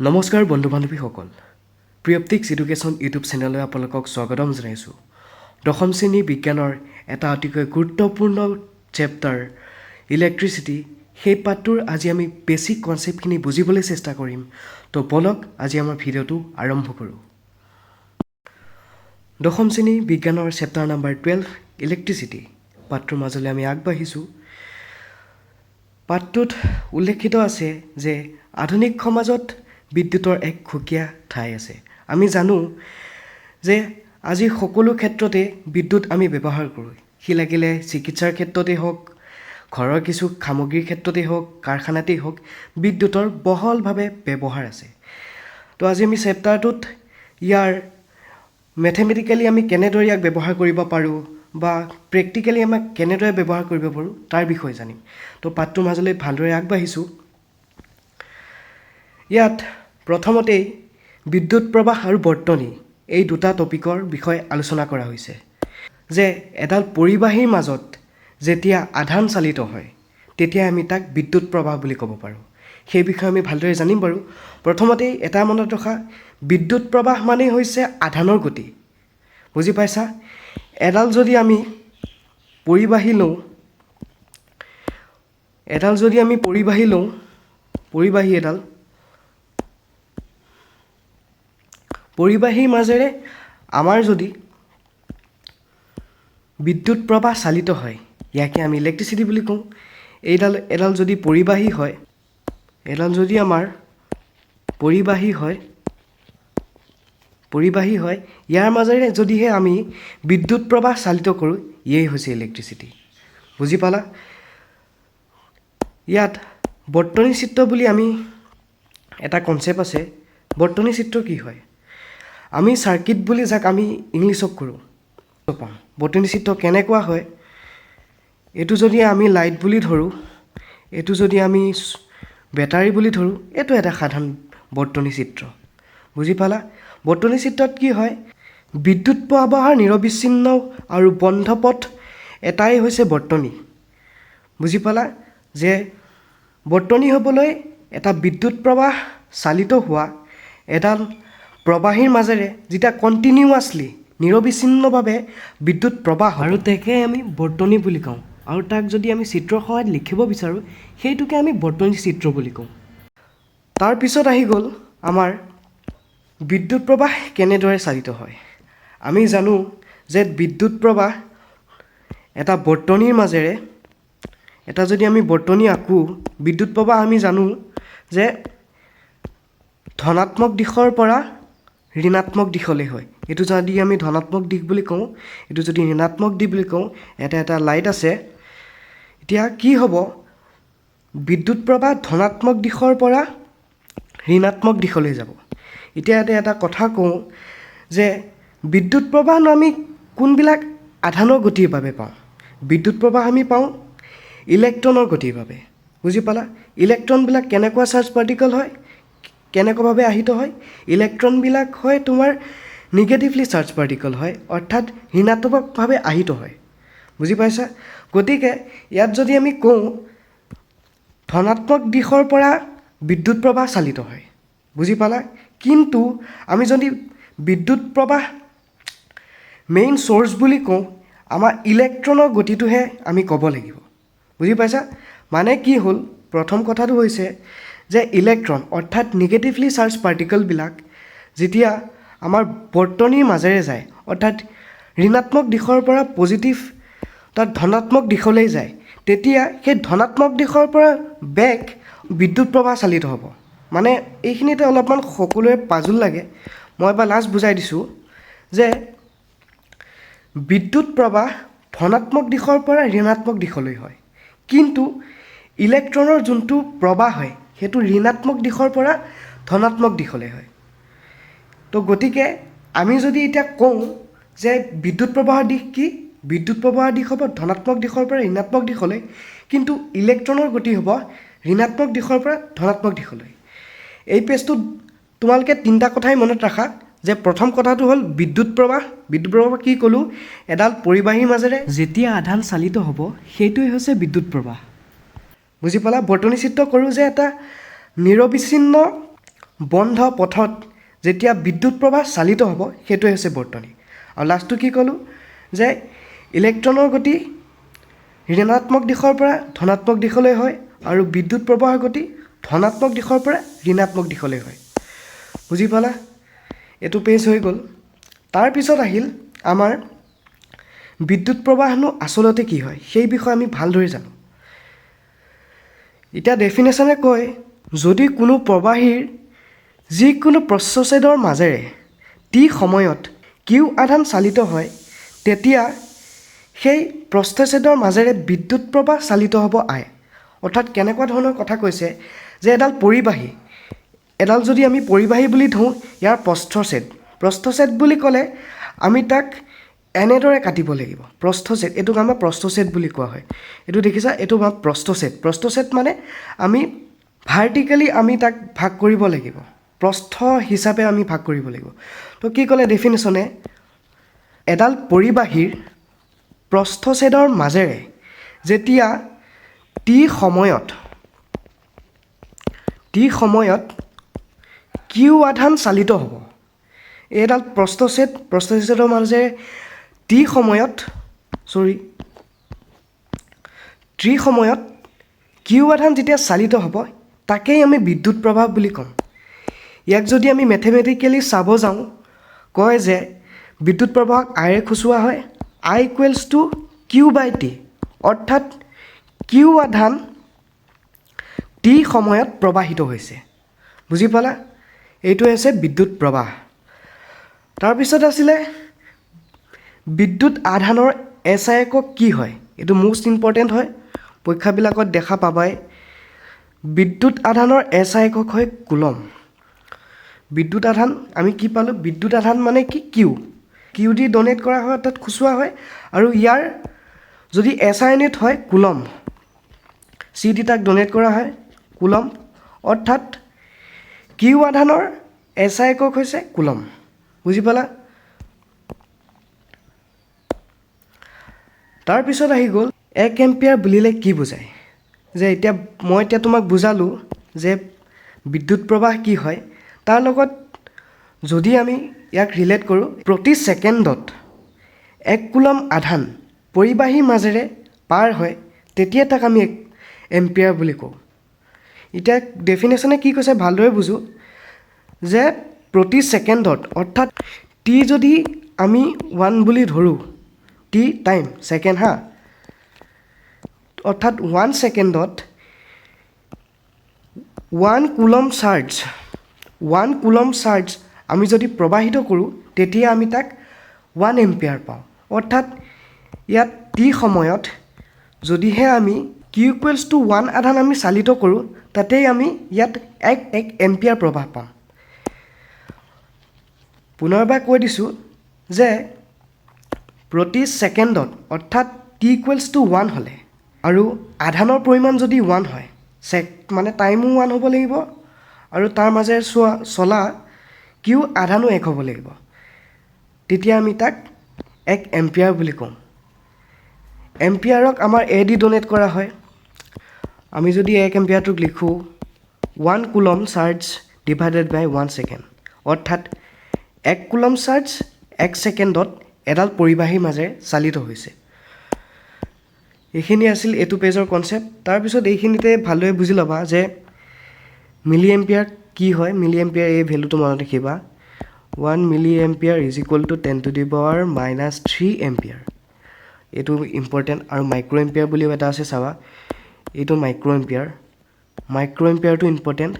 নমস্কাৰ বন্ধু বান্ধৱীসকল, প্ৰিয়প্তিক্স education YouTube চেনেললৈ আপোনালোকক স্বাগতম জনাইছোঁ। দশম শ্ৰেণীৰ বিজ্ঞানৰ এটা অতিকৈ গুৰুত্বপূৰ্ণ চেপ্টাৰ ইলেক্ট্ৰিচিটি, সেই পাঠটোৰ আজি আমি বেছিক কনচেপ্টখিনি বুজিবলৈ চেষ্টা কৰিম। তো ব'লক, আজি আমাৰ ভিডিঅ'টো আৰম্ভ কৰোঁ। দশম শ্ৰেণী বিজ্ঞানৰ চেপ্টাৰ নাম্বাৰ 12 ইলেক্ট্ৰিচিটি পাঠটোৰ মাজলৈ আমি আগবাঢ়িছোঁ। পাঠটোত উল্লেখিত আছে যে আধুনিক সমাজত বিদ্যুতৰ এক সুকীয়া ঠাই আছে। আমি জানো যে আজি সকলো ক্ষেত্ৰতে বিদ্যুৎ আমি ব্যৱহাৰ কৰোঁ, সি লাগিলে চিকিৎসাৰ ক্ষেত্ৰতেই হওক, ঘৰৰ কিছু সামগ্ৰীৰ ক্ষেত্ৰতেই হওক, কাৰখানাতেই হওক, বিদ্যুতৰ বহলভাৱে ব্যৱহাৰ আছে। তো আজি আমি চেপ্টাৰটোত ইয়াৰ মেথেমেটিকেলি আমি কেনেদৰে ইয়াক ব্যৱহাৰ কৰিব পাৰোঁ বা প্ৰেক্টিকেলি আমাক কেনেদৰে ব্যৱহাৰ কৰিব পাৰোঁ, তাৰ বিষয়ে জানিম। তো পাঠটোৰ মাজলৈ ভালদৰে আগবাঢ়িছোঁ। ইয়াত প্ৰথমতেই বিদ্যুৎ প্ৰবাহ আৰু বৰ্তনী, এই দুটা টপিকৰ বিষয়ে আলোচনা কৰা হৈছে যে এডাল পৰিবাহীৰ মাজত যেতিয়া আধান চালিত হয়, তেতিয়া আমি তাক বিদ্যুৎ প্ৰবাহ বুলি ক'ব পাৰোঁ। সেই বিষয়ে আমি ভালদৰে জানিম বাৰু। প্ৰথমতেই এটা মনত ৰখা, বিদ্যুৎ প্ৰবাহ মানেই হৈছে আধানৰ গতি। বুজি পাইছা? এডাল যদি আমি পৰিবাহী লওঁ, এডাল যদি আমি পৰিবাহী লওঁ, পৰিবাহী এডাল পৰিবাহীৰ মাজেৰে আমাৰ যদি বিদ্যুৎ প্ৰবাহ চালিত হয়, ইয়াকে আমি ইলেক্ট্ৰিচিটি বুলি কওঁ। এইডাল এডাল যদি পৰিবাহী হয়, এডাল যদি আমাৰ পৰিবাহী হয়, ইয়াৰ মাজেৰে যদিহে আমি বিদ্যুৎ প্ৰবাহ চালিত কৰোঁ, ইয়েই হৈছে ইলেক্ট্ৰিচিটি। বুজি পালা? ইয়াত বৰ্তনী চিত্ৰ বুলি আমি এটা কনচেপ্ট আছে। বৰ্তনী চিত্ৰ কি হয়? আমি চাৰ্কিট বুলি যাক আমি ইংলিছত কৰোঁ পাওঁ। বৰ্তনী চিত্ৰ কেনেকুৱা হয়? এইটো যদি আমি লাইট বুলি ধৰোঁ, এইটো যদি আমি বেটাৰী বুলি ধৰোঁ, এইটো এটা সাধাৰণ বৰ্তনী চিত্ৰ। বুজি পালা? বৰ্তনী চিত্ৰত কি হয়? বিদ্যুৎ প্ৰবাহৰ নিৰবিচ্ছিন্ন আৰু বন্ধ পথ এটাই হৈছে বৰ্তনী। বুজি পালা যে বৰ্তনী হ'বলৈ এটা বিদ্যুৎ প্ৰবাহ চালিত হোৱা এডাল প্ৰবাহীৰ মাজেৰে যেতিয়া কণ্টিনিউৱাছলি, নিৰবিচ্ছিন্নভাৱে বিদ্যুৎ প্ৰবাহ আৰু তাকে আমি বৰ্তনী বুলি কওঁ। আৰু তাক যদি আমি চিত্ৰৰ সহায়ত লিখিব বিচাৰোঁ, সেইটোকে আমি বৰ্তনী চিত্ৰ বুলি কওঁ। তাৰপিছত আহি গ'ল আমাৰ বিদ্যুৎ প্ৰবাহ কেনেদৰে চালিত হয়। আমি জানো যে বিদ্যুৎ প্ৰবাহ এটা বৰ্তনীৰ মাজেৰে, এটা যদি আমি বৰ্তনী আঁকো, বিদ্যুৎ প্ৰবাহ আমি জানো যে ধনাত্মক দিশৰ পৰা ঋণাত্মক দিশলৈ হয়। এইটো যদি আমি ধনাত্মক দিশ বুলি কওঁ, এইটো যদি ঋণাত্মক দিশ বুলি কওঁ, এটা এটা লাইট আছে। এতিয়া কি হ'ব? বিদ্যুৎ প্ৰবাহ ধনাত্মক দিশৰ পৰা ঋণাত্মক দিশলৈ যাব। এতিয়া ইয়াতে এটা কথা কওঁ যে বিদ্যুৎ প্ৰবাহনো আমি কোনবিলাক আধানৰ গতিৰ বাবে পাওঁ? বিদ্যুৎ প্ৰবাহ আমি পাওঁ ইলেক্ট্ৰনৰ গতিৰ বাবে। বুজি পালা? ইলেক্ট্ৰনবিলাক কেনেকুৱা চাৰ্জ পাৰ্টিকল হয়? কেনেকুৱাভাৱে আহিত হয়? ইলেক্ট্ৰনবিলাক হয় তোমাৰ নিগেটিভলি চাৰ্জ পাৰ্টিকল হয়, অৰ্থাৎ ঋণাত্মকভাৱে আহিত হয়। বুজি পাইছা? গতিকে ইয়াত যদি আমি কওঁ, ধনাত্মক দিশৰ পৰা বিদ্যুৎ প্ৰবাহ চালিত হয়। বুজি পালা? কিন্তু আমি যদি বিদ্যুৎ প্ৰবাহ মেইন চ'ৰ্চ বুলি কওঁ, আমাৰ ইলেক্ট্ৰনৰ গতিটোহে আমি ক'ব লাগিব। বুজি পাইছা? মানে কি হ'ল? প্ৰথম কথাটো হৈছে যে ইলেক্ট্ৰন অৰ্থাৎ নিগেটিভলি চাৰ্জ পাৰ্টিকলবিলাক যেতিয়া আমাৰ বৰ্তনীৰ মাজেৰে যায়, অৰ্থাৎ ঋণাত্মক দিশৰ পৰা পজিটিভ তাত ধনাত্মক দিশলৈ যায়, তেতিয়া সেই ধনাত্মক দিশৰ পৰা বেক বিদ্যুৎ প্ৰবাহ চালিত হ'ব। মানে এইখিনিতে অলপমান সকলোৰে পাজোল লাগে। মই এবাৰ লাষ্ট বুজাই দিছোঁ যে বিদ্যুৎ প্ৰবাহ ধনাত্মক দিশৰ পৰা ঋণাত্মক দিশলৈ হয়, কিন্তু ইলেক্ট্ৰনৰ যোনটো প্ৰবাহ হয়, সেইটো ঋণাত্মক দিশৰ পৰা ধনাত্মক দিশলৈ হয়। তো গতিকে আমি যদি এতিয়া কওঁ যে বিদ্যুৎ প্ৰবাহৰ দিশ কি, বিদ্যুৎ প্ৰবাহৰ দিশ হ'ব ধনাত্মক দিশৰ পৰা ঋণাত্মক দিশলৈ, কিন্তু ইলেক্ট্ৰনৰ গতি হ'ব ঋণাত্মক দিশৰ পৰা ধনাত্মক দিশলৈ। এই পেজটোত তোমালোকে তিনিটা কথাই মনত ৰাখা যে প্ৰথম কথাটো হ'ল বিদ্যুৎ প্ৰবাহ। বিদ্যুৎ প্ৰবাহ কি ক'লোঁ? এডাল পৰিবাহীৰ মাজেৰে যেতিয়া আধান চালিত হ'ব, সেইটোৱেই হৈছে বিদ্যুৎ প্ৰবাহ। বুজি পালা? বৰ্তনী চিত্ৰ কৰোঁ যে এটা নিৰবিচ্ছিন্ন বন্ধ পথত যেতিয়া বিদ্যুৎ প্ৰবাহ চালিত হ'ব, সেইটোৱে হৈছে বৰ্তনী। আৰু লাষ্টটো কি ক'লোঁ যে ইলেক্ট্ৰনৰ গতি ঋণাত্মক দিশৰ পৰা ধনাত্মক দিশলৈ হয় আৰু বিদ্যুৎ প্ৰবাহৰ গতি ধনাত্মক দিশৰ পৰা ঋণাত্মক দিশলৈ হয়। বুজি পালা? এইটো পেজ হৈ গ'ল। তাৰপিছত আহিল আমাৰ বিদ্যুৎ প্ৰবাহনো আচলতে কি হয়, সেই বিষয়ে আমি ভালদৰে জানো। এতিয়া ডেফিনেশ্যনে কয়, যদি কোনো প্ৰবাহীৰ যিকোনো প্ৰস্থচ্ছেদৰ মাজেৰে টি সময়ত কিউ আধান চালিত হয়, তেতিয়া সেই প্ৰস্থচ্ছেদৰ মাজেৰে বিদ্যুৎ প্ৰবাহ চালিত হ'ব আই। অৰ্থাৎ কেনেকুৱা ধৰণৰ কথা কৈছে যে এডাল পৰিবাহী, এডাল যদি আমি পৰিবাহী বুলি ধৰোঁ, ইয়াৰ প্ৰস্থচ্ছেদ, প্ৰস্থচ্ছেদ বুলি ক'লে আমি তাক এনেদৰে কাটিব লাগিব। প্ৰস্থচ্ছেদ, এইটোক আমাৰ প্ৰস্থচ্ছেদ বুলি কোৱা হয়। এইটো দেখিছা, এইটো আমাৰ প্ৰস্থচ্ছেদ। প্ৰস্থচ্ছেদ মানে আমি ভাৰ্টিকেলি আমি তাক ভাগ কৰিব লাগিব, প্ৰস্থ হিচাপে আমি ভাগ কৰিব লাগিব। তো কি ক'লে ডেফিনেশ্যনে? এডাল পৰিবাহীৰ প্ৰস্থচ্ছেদৰ মাজেৰে যেতিয়া টি সময়ত কিউ আধান চালিত হ'ব, এইডাল প্ৰস্থচ্ছেদ, প্ৰস্থচ্ছেদৰ মাজেৰে টি সময়ত, চৰি, টি সময়ত কিউ আধান যেতিয়া চালিত হ'ব, তাকেই আমি বিদ্যুৎ প্ৰবাহ বুলি ক'ম। ইয়াক যদি আমি মেথেমেটিকেলি চাব যাওঁ, কয় যে বিদ্যুৎ প্ৰবাহক আইৰে সূচোৱা হয়, I equals to Q by T। অৰ্থাৎ কিউ আধান টি সময়ত প্ৰবাহিত হৈছে। বুজি পালা? এইটোৱে হৈছে বিদ্যুৎ প্ৰবাহ। তাৰপিছত আছিলে বিদ্যুৎ আধানৰ এছ I একক কি হয়। এইটো মষ্ট ইম্পৰ্টেণ্ট হয়, পৰীক্ষাবিলাকত দেখা পাবাই। বিদ্যুৎ আধানৰ এছ I একক হয় কুলম। বিদ্যুৎ আধান আমি কি পালোঁ? বিদ্যুৎ আধান মানে কি? কিউ। কিউ দি ডনেট কৰা হয়, অৰ্থাৎ সূচোৱা হয়। আৰু ইয়াৰ যদি এছ I unit হয় কুলম, চি দি তাক ডনেট কৰা হয় কুলম। অৰ্থাৎ কিউ আধানৰ এছ I একক হৈছে কুলম। বুজি পালা? তাৰপিছত আহি গ'ল 1 এম্পিয়াৰ বুলিলে কি বুজায়। যে এতিয়া মই এতিয়া তোমাক বুজালোঁ যে বিদ্যুৎ প্ৰবাহ কি হয়, তাৰ লগত যদি আমি ইয়াক ৰিলেট কৰোঁ, প্ৰতি ছেকেণ্ডত 1 কুলম আধান পৰিবাহীৰ মাজেৰে পাৰ হয়, তেতিয়া তাক আমি 1 এম্পিয়াৰ বুলি কওঁ। এতিয়া ডেফিনেশ্যনে কি কৈছে ভালদৰে বুজোঁ যে প্ৰতি ছেকেণ্ডত, অৰ্থাৎ টি যদি আমি 1 বুলি ধৰোঁ, টি টাইম ছেকেণ্ড হা, অৰ্থাৎ 1 ছেকেণ্ডত 1 coulomb charge, 1 coulomb charge আমি যদি প্ৰবাহিত কৰোঁ, তেতিয়া আমি তাক 1 এম্পিয়াৰ পাওঁ। অৰ্থাৎ ইয়াত টি সময়ত যদিহে আমি কিউ ইকুৱেলছ টু 1 আধান আমি চালিত কৰোঁ, তাতেই আমি ইয়াত 1 এম্পিয়াৰ প্ৰবাহ পাম। পুনৰবাৰ কৈ দিছোঁ যে প্ৰতি ছেকেণ্ডত, অৰ্থাৎ টি ইকুৱেলছ টু 1 হ'লে আৰু আধানৰ পৰিমাণ যদি 1 হয়, চেক মানে টাইমো 1 হ'ব লাগিব আৰু তাৰ মাজেৰে চলা কিউ আধানো 1 হ'ব লাগিব, তেতিয়া আমি তাক 1 এম্পিয়াৰ বুলি কওঁ। এম্পিয়াৰক আমাৰ এ দি ডনেট কৰা হয়। আমি যদি 1 এম্পিয়াৰটোক লিখোঁ 1 coulomb charge divided by 1 second, অৰ্থাৎ 1 কুলম চাৰ্জ 1 ছেকেণ্ডত এডাল পৰিবাহীৰ মাজেৰে চালিত হৈছে। এইখিনি আছিল এইটো পেজৰ কনচেপ্ট। তাৰপিছত এইখিনিতে ভালদৰে বুজি ল'বা যে মিলি এম্পিয়াৰ কি হয়। মিলি এম্পিয়াৰ এই ভেলুটো মনত ৰাখিবা, 1 milli ampere is equal to 10 to the power minus 3 ampere। এইটো ইম্পৰ্টেণ্ট। আৰু মাইক্ৰ' এম্পিয়াৰ বুলিও এটা আছে, চাবা। এইটো মাইক্ৰ' এম্পিয়াৰ, মাইক্ৰ' এম্পিয়াৰটো important.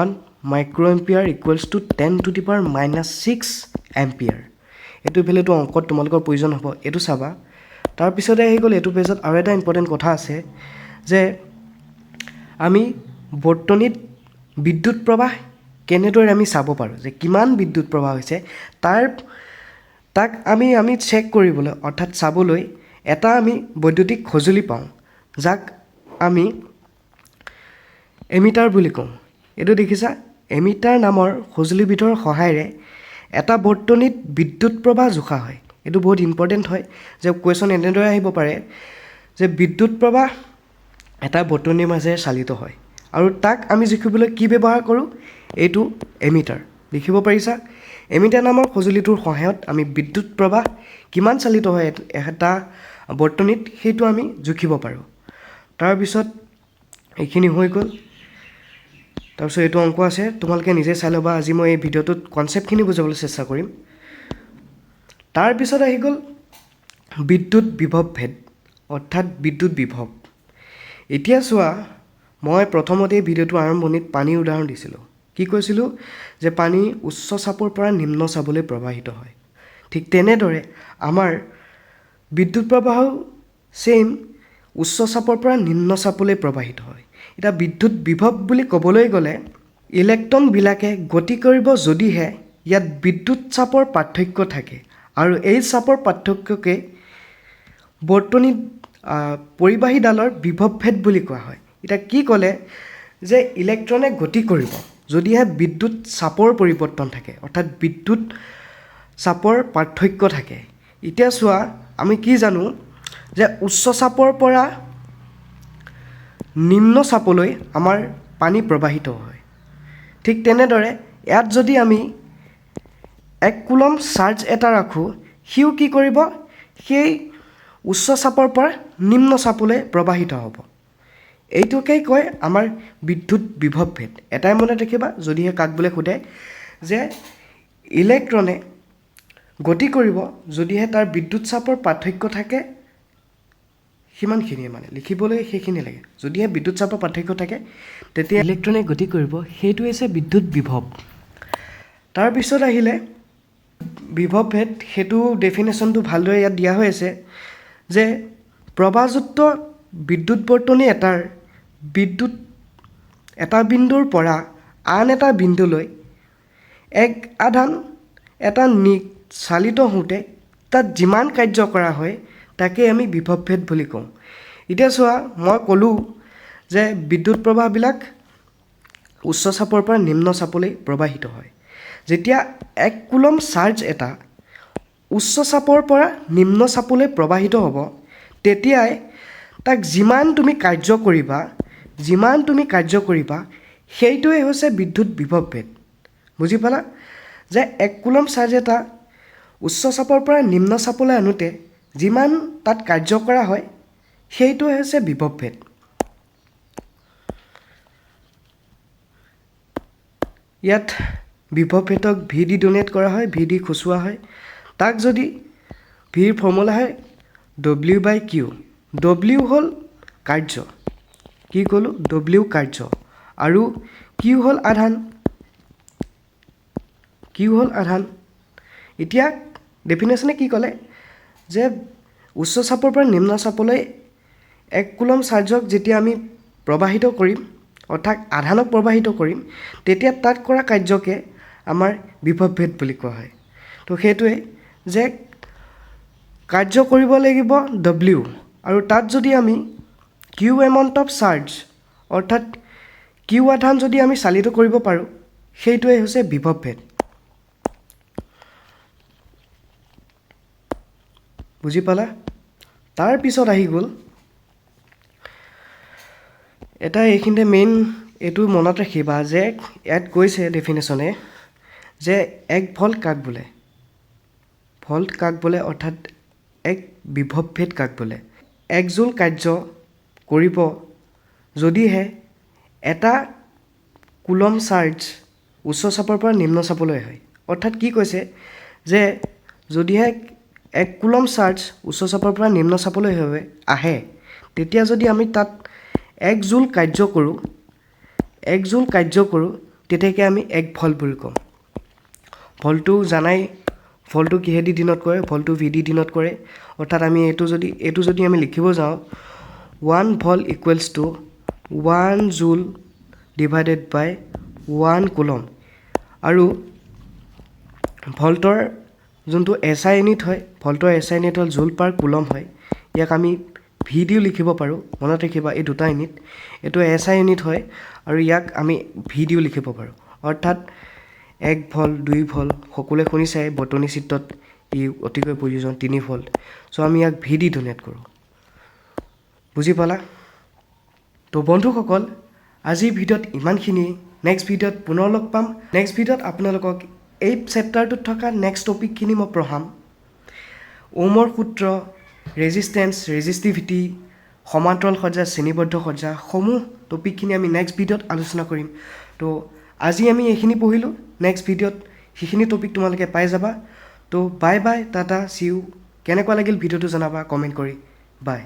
1 micro ampere equals to 10 to the power minus 6 ampere। এইটো ভেলুটো অংকত তোমালোকৰ প্ৰয়োজন হ'ব, এইটো চাবা। তাৰপিছতে আহি গ'ল এইটো পেজত আৰু এটা ইম্পৰ্টেণ্ট কথা আছে যে আমি বৰ্তনীত বিদ্যুৎ প্ৰবাহ কেনেদৰে আমি চাব পাৰোঁ যে কিমান বিদ্যুৎ প্ৰবাহ হৈছে, তাক আমি চেক কৰিবলৈ, অৰ্থাৎ চাবলৈ এটা আমি বৈদ্যুতিক সঁজুলি পাওঁ, যাক আমি এমিটাৰ বুলি কওঁ। এইটো দেখিছা, এমিটাৰ নামৰ সঁজুলিবিধৰ সহায়েৰে এটা বৰ্তনীত বিদ্যুৎ প্ৰবাহ জোখা হয়। এইটো বহুত ইম্পৰ্টেণ্ট হয় যে কুৱেশ্যন এনেদৰে আহিব পাৰে যে বিদ্যুৎ প্ৰবাহ এটা বৰ্তনীৰ মাজেৰে চালিত হয় আৰু তাক আমি জুখিবলৈ কি ব্যৱহাৰ কৰোঁ? এইটো এমিটাৰ। দেখিব পাৰিছা, এমিটাৰ নামৰ সঁজুলিটোৰ সহায়ত আমি বিদ্যুৎ প্ৰবাহ কিমান চালিত হয় এটা বৰ্তনীত সেইটো আমি জুখিব পাৰোঁ। তাৰপিছত এইখিনি হৈ গ'ল। তাৰপিছত এইটো অংক আছে, তোমালোকে নিজে চাই ল'বা। আজি মই এই ভিডিঅ'টোত কনচেপ্টখিনি বুজাবলৈ চেষ্টা কৰিম। তাৰপিছত আহি গ'ল বিদ্যুৎ বিভৱ ভেদ, অৰ্থাৎ বিদ্যুৎ বিভৱ। এতিয়া চোৱা, মই প্ৰথমতে ভিডিঅ'টোৰ আৰম্ভণিত পানীৰ উদাহৰণ দিছিলোঁ। কি কৈছিলোঁ? যে পানী উচ্চ চাপৰ পৰা নিম্ন চাপলৈ প্ৰবাহিত হয়। ঠিক তেনেদৰে আমাৰ বিদ্যুৎ প্ৰবাহও ছেইম উচ্চ চাপৰ পৰা নিম্ন চাপলৈ প্ৰবাহিত হয়। এতিয়া বিদ্যুৎ বিভৱ বুলি ক'বলৈ গ'লে ইলেক্ট্ৰনবিলাকে গতি কৰিব যদিহে ইয়াত বিদ্যুৎ চাপৰ পাৰ্থক্য থাকে, আৰু এই চাপৰ পাৰ্থক্যকে বৰ্তনীত পৰিবাহীডালৰ বিভৱ ভেদ বুলি কোৱা হয়। এতিয়া কি ক'লে যে ইলেক্ট্ৰনে গতি কৰিব যদিহে বিদ্যুৎ চাপৰ পৰিৱৰ্তন থাকে, অৰ্থাৎ বিদ্যুৎ চাপৰ পাৰ্থক্য থাকে। এতিয়া চোৱা, আমি কি জানো যে উচ্চ চাপৰ পৰা নিম্ন চাপলৈ আমাৰ পানী প্ৰবাহিত হয়। ঠিক তেনেদৰে ইয়াত যদি আমি 1 কুলম চাৰ্জ এটা ৰাখোঁ, সিও কি কৰিব? সেই উচ্চ চাপৰ পৰা নিম্ন চাপলৈ প্ৰবাহিত হ'ব। এইটোকেই কয় আমাৰ বিদ্যুৎ বিভৱ ভেদ। এটাই মনত ৰাখিবা, যদিহে কাক বোলে সোধে যে ইলেক্ট্ৰনে গতি কৰিব যদিহে তাৰ বিদ্যুৎ চাপৰ পাৰ্থক্য থাকে, সিমানখিনিয়ে মানে লিখিবলৈ সেইখিনি লাগে। যদিহে বিদ্যুৎ চাপৰ পাৰ্থক্য থাকে তেতিয়া ইলেক্ট্ৰনে গতি কৰিব, সেইটো হৈছে বিদ্যুৎ বিভৱ। তাৰপিছত আহিলে বিভৱ ভেদ। সেইটো ডেফিনেশ্যনটো ভালদৰে ইয়াত দিয়া হৈ আছে যে প্ৰবাহযুক্ত বিদ্যুৎ বৰ্তনী এটাৰ বিদ্যুৎ এটা বিন্দুৰ পৰা আন এটা বিন্দুলৈ এক আধান এটা চালিত হওঁতে তাত যিমান কাৰ্য কৰা হয় তাকে আমি বিভৱ ভেদ বুলি কওঁ। এতিয়া চোৱা, মই ক'লোঁ যে বিদ্যুৎ প্ৰবাহবিলাক উচ্চ চাপৰ পৰা নিম্ন চাপলৈ প্ৰবাহিত হয়। যেতিয়া 1 কুলম চাৰ্জ এটা উচ্চ চাপৰ পৰা নিম্ন চাপলৈ প্ৰবাহিত হ'ব, তেতিয়াই তাক যিমান তুমি কাৰ্য কৰিবা, সেইটোৱে হৈছে বিদ্যুৎ বিভৱ ভেদ। বুজি পালা যে 1 কুলম চাৰ্জ এটা উচ্চ চাপৰ পৰা নিম্ন চাপলৈ আনোতে যিমান তাত কাৰ্য কৰা হয় সেইটোৱে হৈছে বিভৱ ভেদ। ইয়াত বিভৱ ভেদক ভি ডি ডোনেট কৰা হয়, ভি ডি খুচুৱা হয়। তাক যদি ভিৰ ফৰ্মুলা হয় ডব্লিউ বাই কিউ। ডব্লিউ হ'ল কাৰ্য, কি ক'লোঁ? ডব্লিউ কাৰ্য, আৰু কিউ হ'ল আধান, কিউ হ'ল আধান। এতিয়া ডেফিনেশ্যনে কি ক'লে যে উচ্চ চাপৰ পৰা নিম্ন চাপলৈ 1 কুলম চাৰ্জক যেতিয়া আমি প্ৰবাহিত কৰিম, অৰ্থাৎ আধানক প্ৰবাহিত কৰিম, তেতিয়া তাত কৰা কাৰ্যকে আমাৰ বিভৱ ভেদ বুলি কোৱা হয়। তো সেইটোৱে যে কাৰ্য কৰিব লাগিব ডব্লিউ, আৰু তাত যদি আমি কিউ এমাউণ্ট অফ চাৰ্জ, অৰ্থাৎ কিউ আধান যদি আমি চালিত কৰিব পাৰোঁ, সেইটোৱে হৈছে বিভৱ ভেদ। বুজি পালা? তাৰপিছত আহি গ'ল এটা এইখিনিতে মেইন, এইটো মনত ৰাখিবা যে ইয়াত কৈছে ডেফিনেশ্যনে যে 1 ভল্ট কাক বোলে, ভল্ট কাক বোলে, অৰ্থাৎ এক বিভৱ ভেদ কাক বোলে। 1 জুল কাৰ্য কৰিব যদিহে এটা কুলম চাৰ্জ উচ্চ চাপৰ পৰা নিম্ন চাপলৈ হয়। অৰ্থাৎ কি কৈছে যে যদিহে 1 কুলম চাৰ্জ উচ্চ চাপৰ পৰা নিম্ন চাপলৈ আহে, তেতিয়া যদি আমি তাত 1 জুল কাৰ্য কৰোঁ, 1 জুল কাৰ্য কৰোঁ, তেতিয়াকে আমি 1 ভল্ট বুলি কওঁ। ভল্টটো জানাই, ভল্টটো কিহেদি ডিনোট কৰে? ভল্টটো ভি দি ডিনোট কৰে। অৰ্থাৎ আমি এইটো যদি আমি লিখিব যাওঁ, 1 volt equals to 1 joule divided by 1 coulomb. আৰু ভল্টৰ যোনটো এছ I unit হয়, ভল্টৰ এছ I unit হ'ল জুল পাৰ কুলম হয়। ইয়াক আমি ভি দিও লিখিব পাৰোঁ, মনত ৰাখিবা এই দুটা ইউনিট, এইটো এছ I unit হয় আৰু ইয়াক আমি ভি দিও লিখিব পাৰোঁ। অৰ্থাৎ 1 ভল্ট, 2 ভল্ট, সকলোৱে শুনিছে বৰ্তনী চিত্ৰত ই অতিকৈ প্ৰয়োজন, 3 ভল্ট। চ' আমি ইয়াক ভি দি ডোনেট কৰোঁ। বুজি পালা? তো বন্ধুসকল, আজিৰ ভিডিঅ'ত ইমানখিনিয়ে। নেক্সট ভিডিঅ'ত পুনৰ লগ পাম। নেক্সট ভিডিঅ'ত আপোনালোকক এই চেপ্টাৰটোত থকা নেক্সট টপিকখিনি মই পঢ়াম। ওমৰ সূত্ৰ, ৰেজিষ্টেঞ্চ, ৰেজিষ্টিভিটি, সমান্তৰাল সজ্জা, শ্ৰেণীবদ্ধ সজ্জা সমূহ টপিকখিনি আমি নেক্সট ভিডিঅ'ত আলোচনা কৰিম। তো আজি আমি এইখিনি পঢ়িলোঁ, নেক্সট ভিডিঅ'ত সেইখিনি টপিক তোমালোকে পাই যাবা। তো bye bye, tata, see you. কেনেকুৱা লাগিল ভিডিঅ'টো জনাবা কমেণ্ট কৰি। বাই।